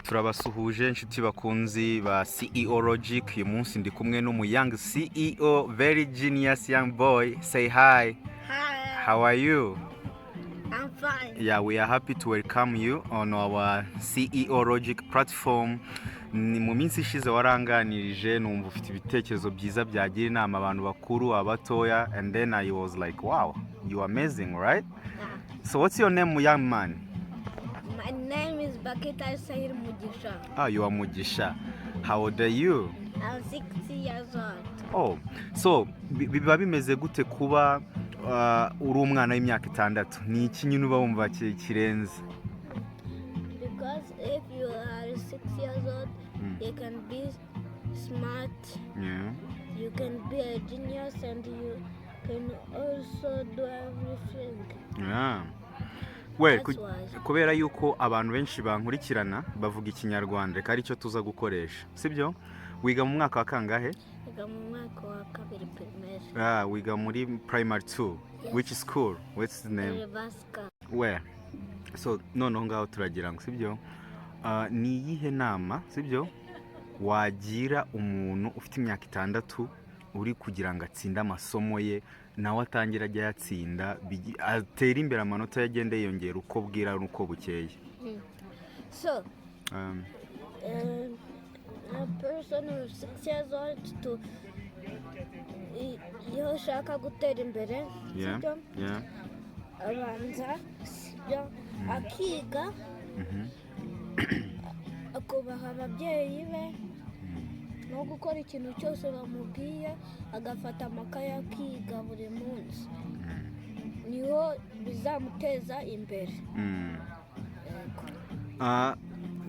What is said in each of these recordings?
Turabasuhuje, inshuti bakunzi ba CEO Logic. Uyu munsi ndi kumwe n'umu young CEO, very genius young boy. Say hi. Hi. How are you? I'm fine. Yeah, we are happy to welcome you on our CEO Logic platform. Ni mu minsi ishize waranganirije, numva ufite ibitekerezo byiza byagira inama abantu bakuru, abatoya, and then I was like, "Wow, you are amazing," right? Yeah. So what's your name, young man? My name is Bakita Sahir Mugisha. Ah, you are Mugisha. How old are you? I'm 60 years old. Oh, so biba bimeze gute kuba uri umwana w'imyaka 6? Ni iki nyine uba wumva kirenze? Because if you are 6 years old, you can be smart, you can be a genius, and you can also do everything. Yeah. Well, That's why. Kubera yuko abantu benshi bankurikirana bavuga Ikinyarwanda, reka aricyo tuza gukoresha, sibyo? Wiga mu mwaka wa kangahe? Niga mu mwaka wa kabiri primaire. Ah, wiga muri primary 2? Yes. Which school? What's the name? Revaska. Where? So noneho ngaho turagira ngo, sibyo, ni iyihe nama, sibyo, wagira umuntu ufite imyaka 6 uri kugira ngo atsinde amasomo ye, nawe atangira ajya ayatsinda, atere imbere, amanota ye agende yiyongera uko bwira n'uko bukeye? So, a person who's 6 years old to iyo ushaka gutera imbere, sibyo, abanza, sibyo, akiga, akubaha ababyeyi be no gukora ikintu cyose bamubwiye, agafata amakaye akiga buri munsi, niho bizamuteza imbere. Yego. Ah,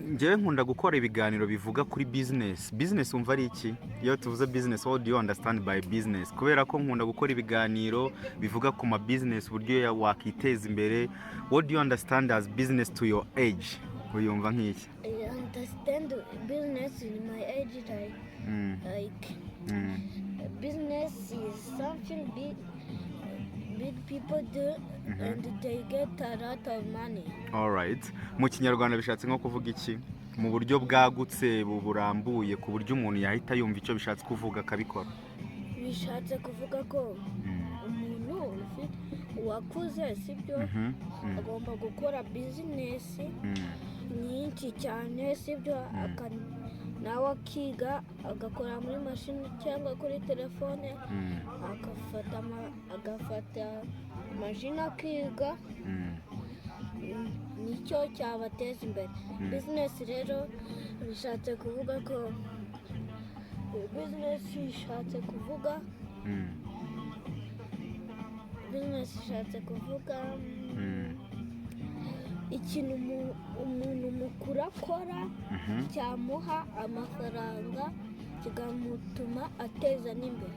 njyewe nkunda gukora ibiganiro bivuga kuri business. Business wumva ari iki? Iyo tuvuze business, what do you understand by business? Kubera ko nkunda gukora ibiganiro bivuga ku ma business, uburyo wakiteza imbere, what do you understand as business to your age? Uyumva nk'iki? I understand business in my age like, like business is something big big people do and they get a lot of money. Alright. Mu Kinyarwanda bishatse nko kuvuga iki mu buryo bwagutse, burambuye, ku buryo umuntu yahita yumva icyo bishatse kuvuga akabikora? Bishatse kuvuga ko umuntu wakuze, sibyo, agomba gukora business nyinshi cyane, sibyo, nawe akiga, agakora muri mashini cyangwa kuri telefone, agafata mashini akiga. Nicyo cyabateza imbere. Business rero bishatse kuvuga ko business bishatse kuvuga business ishatse kuvuga ikintu umuntu mukuru akora cyamuha amafaranga, kikamutuma ateza n'imbere.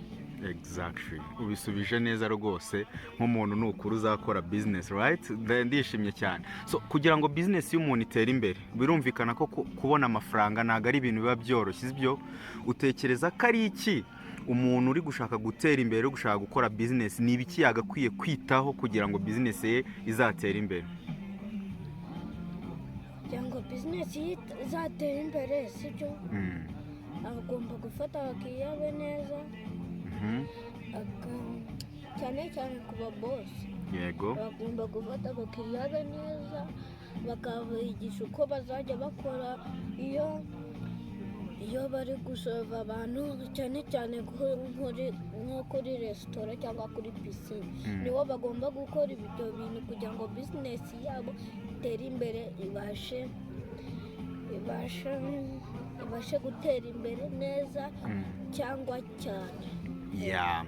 Exactly, ubisubije neza rwose nk'umuntu nukuru uzakora business, right? Ndishimye cyane. So kugira ngo business y'umuntu itere imbere, birumvikana ko kubona amafaranga ntabwo ari ibintu biba byoroshye, sibyo? Utekereza ko ari iki umuntu uri gushaka gutera imbere, uri gushaka gukora business, ni ibiki yagakwiye kwitaho kugira ngo business ye izatere imbere? Kugira ngo business ye izatere imbere, sibyo, agomba gufata abakiriya be neza, cyane cyane ku ba boss. Bagomba gufata abakiriya be neza, bakabigisha uko bazajya bakora iyo bari guserva abantu, cyane cyane nko kuri resitora cyangwa kuri pisine. Nibo bagomba gukora ibyo bintu kugira ngo business yabo itere imbere, ibashe gutera imbere neza cyangwa cyane. Yeah.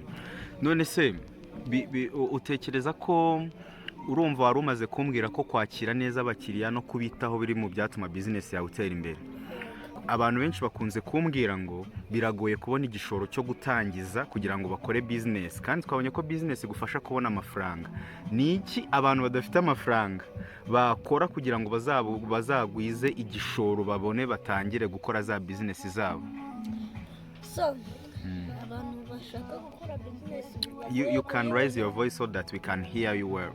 None se utekereza ko, urumva wari umaze kumbwira ko kwakira neza abakiriya no kubitaho biri mu byatuma business yawe itera imbere. Abantu benshi bakunze kumbwira ngo biragoye kubona igishoro cyo gutangiza kugira ngo bakore business, kandi twabonye ko business igufasha kubona amafaranga. Ni iki abantu badafite amafaranga bakora kugira ngo bazagwize igishoro, babone batangire gukora za business zabo? So abantu bashaka gukora business You can raise your voice so that we can hear you well.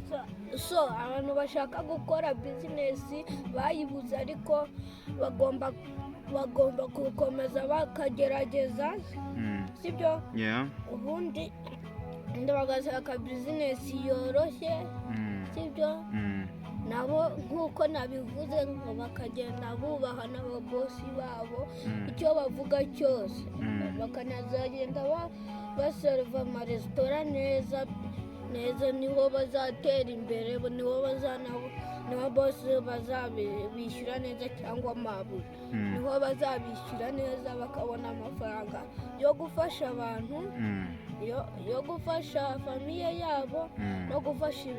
So, So abantu bashaka gukora bizinesi bayibuze, ariko bagomba gukomeza bakagerageza, sibyo? Yeah. Ubundi bagashaka bizinesi yoroshye, sibyo? Nabo nk'uko nabivuze, ngo bakagenda bubaha n'ababosi babo, icyo bavuga cyose, bakanazagenda baseriva amaresitora neza neza, niho bazatera imbere, niho bazana, niho bose bazabishyura neza, cyangwa amabuye, niho bazabishyura neza, bakabona amafaranga yo gufasha abantu, yo gufasha famille yabo, no gufasha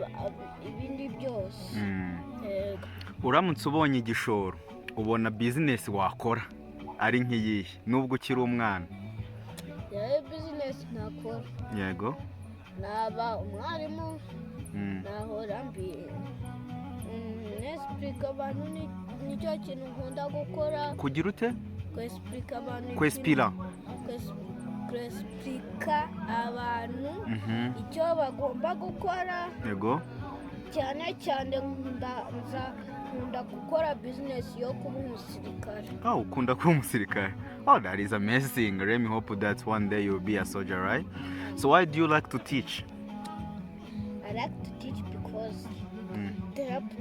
ibindi byose. Yego. Uramutse ubonye igishoro, ubona bizinesi wakora ari nk'iyihe, nubwo ukiri umwana? Yewe, bizinesi ntakora, Yego. naba umwarimu. Nahora mbi nesipurika abantu, nicyo kintu nkunda gukora. Kugira ute? Kwesipurika abantu. Kwesipira. Kwesipurika abantu icyo bagomba gukora. Cyane cyane nkunda gukora bizinesi yo kuba umusirikare. Oh, ukunda kuba umusirikare. Oh, that is amazing. Let me hope that one day you'll be a soldier, right? So why do you like to teach? I like to teach because it helps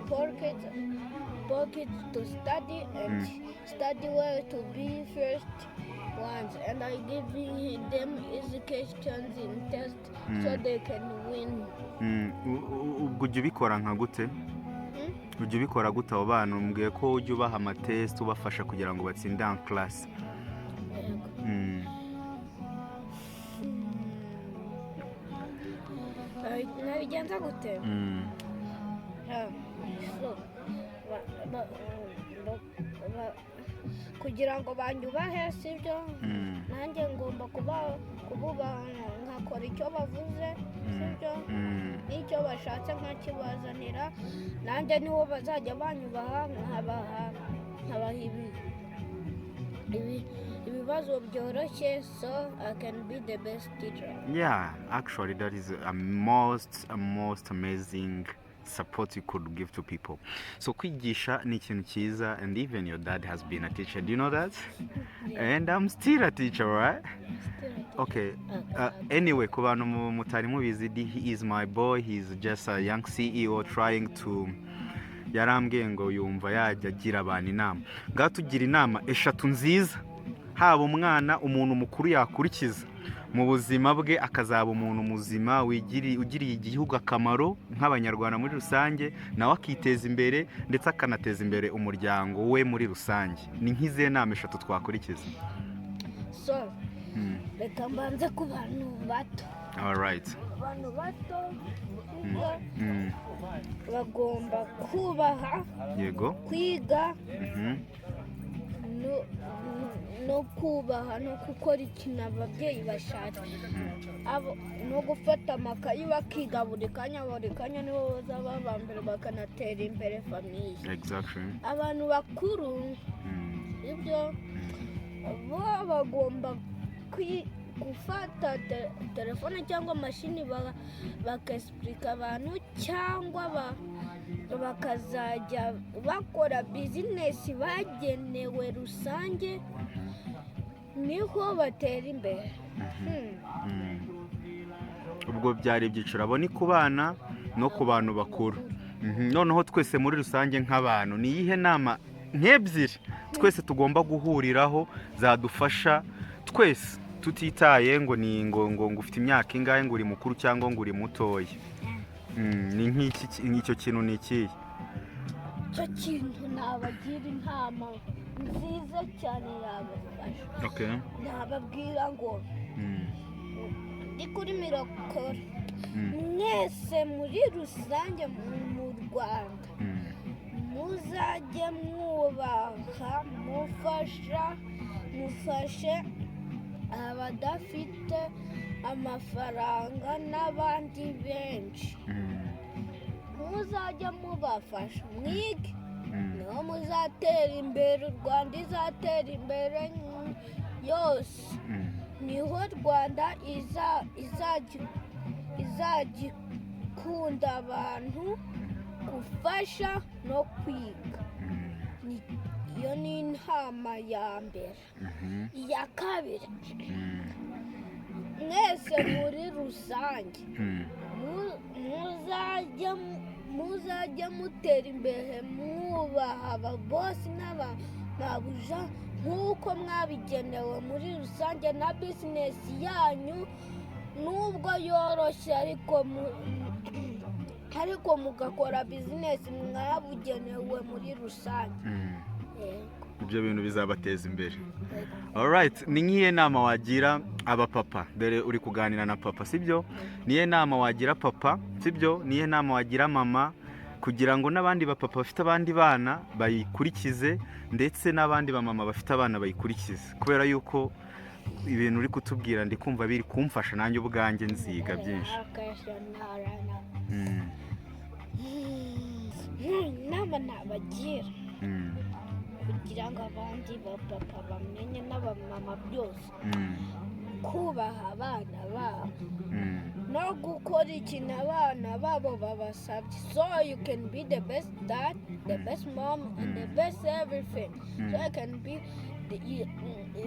poor kids to study and study well to be first ones, and I give them easy questions in test so they can win. Ubwo ujya ubikora nka gute? Ujya ubikora gute? Abo bana umbwiye ko ujya ubaha amatesite, ubafasha kugira ngo batsinde en classe. Yego. Nabigenza gute? So, kugira ngo banyubahe, sibyo? Nanjye ngomba kububaha, nkakora icyo bavuze, sibyo? N'icyo bashatse nkakibazanira, nanjye niho bazajya banyubaha, nkabaha ibibazo byoroshye, so I can be the best teacher. Yeah, actually, that is a most amazing support you could give to people. So kwigisha ni ikintu cyiza, and even your dad has been a teacher. Do you know that? Yeah. And I'm still a teacher, right? Still a teacher. Okay. Anyway, ku bantu mutari mubizi, he is my boy. He's just a young CEO trying to, yarambwiye ngo yumva yajya agira abantu inama. Ngaho tugira inama eshatu nziza, haba umwana, umuntu mukuru, yakurikiza mu buzima bwe, akazaba umuntu muzima ugiriye igihugu akamaro nk'Abanyarwanda muri rusange, nawe akiteza imbere ndetse akanateza imbere umuryango we muri rusange. Ni nk'izihe nama eshatu twakurikiza? So reka mbanze ku bantu bato. Alright. Abantu bato, sibyo? Bagomba kubaha, kwiga, no kubaha no gukora ikintu ababyeyi bashatse. No gufata amakayi bakiga buri kanya buri kanya, nibo bazaba aba mbere bakanatera imbere famille. Abantu bakuru, ibyo bo bagomba gufata telefone cyangwa mashini, bakesipurika abantu, cyangwa bakazajya bakora bizinesi bagenewe rusange, niho batera imbere. Ubwo byari ibyiciro, abo ni ku bana no ku bantu bakuru. Noneho twese muri rusange nk'abantu, ni iyihe nama nk'ebyiri twese tugomba guhuriraho zadufasha twese, tutitaye ngo ni ngo ufite imyaka ingahe, ngo uri mukuru cyangwa ngo uri mutoya? Ni nk'iki, icyo kintu ni ikihe? Icyo kintu nabagira inama nziza cyane yabafasha, nababwira ngo ndi kuri mirakoro, mwese muri rusange mu Rwanda, muzajye mwubaha, mufashe abadafite amafaranga n'abandi benshi. Muzajye mubafasha, mwige, niho muzatera imbere, u Rwanda izatera imbere yose. Niho Rwanda izajya Gukunda abantu, gufasha no kwiga. Iyo ni inama ya mbere. Iya kabiri, mwese muri rusange, muzajya mutera imbere mwubaha ababosi n'ababuja nk'uko mwabigenewe muri rusange, na bizinesi yanyu nubwo yoroshye, ariko mugakora bizinesi mwabugenewe muri rusange. Yego. Ibyo bintu bizabateza imbere. Yego. Alright, ni nk'iyo nama wagira abapapa? Dore uri kuganira na papa, sibyo? Niyo nama wagira papa, sibyo? Niyo nama wagira mama, kugira ngo n'abandi bapapa bafite abandi bana bayikurikize, ndetse n'abandi bamama bafite abana bayikurikize, kubera yuko ibintu uri kutubwira ndi kumva biri kumfasha, nanjye ubwanjye nziga byinshi. Inama nabagira, kugira ngo abandi bapapa bamenye n'abamama byose, kubaha abana babo no gukora ikintu abana babo babasabye, so you can be the best dad, the best mom and the best everything, so you can be the, you,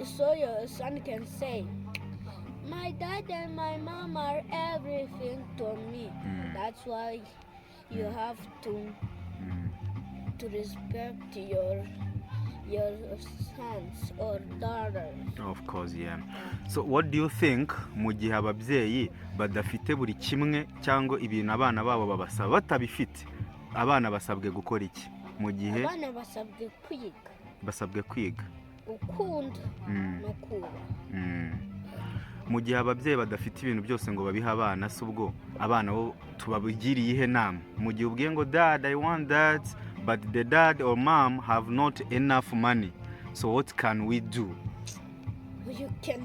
so your son can say, "My dad and my mom are everything to me." That's why you have to respect your sons or daughters. Of course, yeah. So what do you think mu gihe ababyeyi badafite buri kimwe, cyangwa ibintu abana babo babasaba batabifite? Abana basabwe gukora iki mu gihe? Abana basabwe kwiga. Basabwe kwiga. Gukunda no kubaha. Mu gihe ababyeyi badafite ibintu byose ngo babihe abana, si ubwo abana bo tubabigiriye iyihe nama? Mu gihe ubwiye ngo, "Dad, I want that," but the dad or mom have not enough money, so what can we do? You can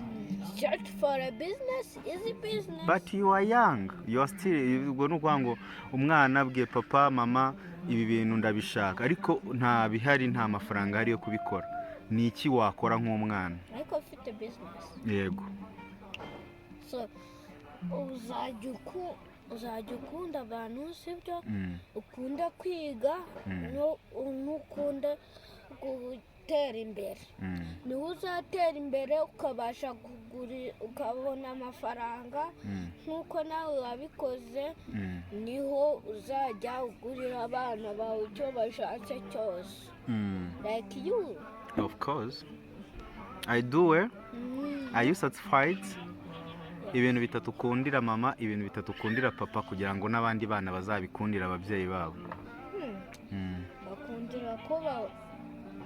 search for a business, easy business. But you are young, you are still, ubwo ni ukuvuga ngo umwana abwiye papa, mama, ibi bintu ndabishaka, ariko nta bihari, nta mafaranga ahari yo kubikora, ni iki wakora nk'umwana? Ariko ufite business. Yego. So uzajya ukunda abantu, sibyo? Ukunda kwiga n'ukunda gutera imbere. Niho uzatera imbere, ukabasha kugura, ukabona amafaranga nk'uko nawe wabikoze. Niho uzajya ugurira abana bawe icyo bashatse cyose, like you. Of course I do, eh? Mm. Are you satisfied? Ibintu bitatu ukundira mama, ibintu bitatu ukundira papa, kugira ngo n'abandi bana bazabikundire ababyeyi babo. Bakundira ko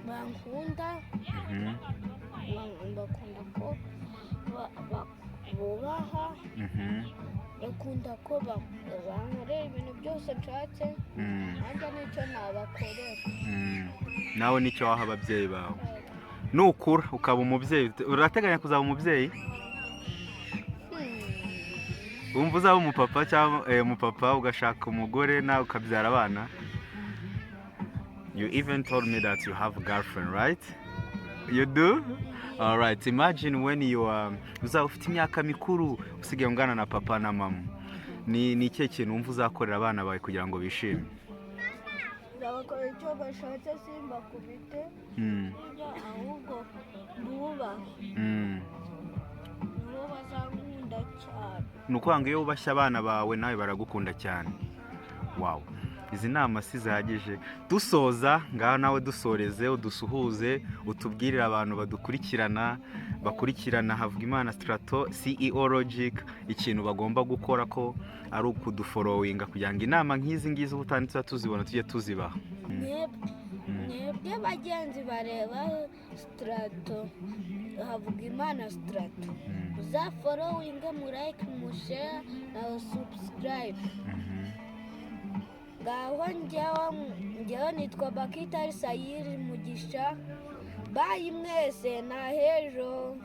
bankunda. Bakunda ko bubaha. Bakunda ko bankorera ibintu byose nshatse. Nanjye nicyo nabakorera. Nawe nicyo waha ababyeyi bawe nukura ukaba umubyeyi. Urateganya kuzaba umubyeyi? Wumva uzaba umupapa cyangwa umupapa, ugashaka umugore nawe ukabyara abana? You even told me that you have a girlfriend, right? You do? Alright, imagine when you are, uzaba ufite imyaka mikuru, usigaye ungana na papa na mama, ni ikihe kintu wumva uzakorera abana bawe kugira ngo bishime? Nzabakora icyo bashatse, simbakubite, ahubwo bubahe. Nibo bazankunda cyane. Ni ukuvuga ngo iyo wubashye abana bawe, nawe baragukunda cyane. Wow, izi nama si zihagije. Dusoza ngaho, nawe dusoreze, udusuhuze, utubwirire abantu badukurikirana, bakurikirana Havugimana Strato CEO Logic, ikintu bagomba gukora ko ari ukudufollowinga, kugira ngo inama nk'izi ngizi ubutaha tuba tuzibona, tujye tuzibaha. Mwebwe bagenzi bareba Strato, Havugimana Strato, muzafollowinge, mulike, mushare na subscribe. Ngaho njyewe nitwa Bakitari Sayiri Mugisha. Bye mwese, na hejo.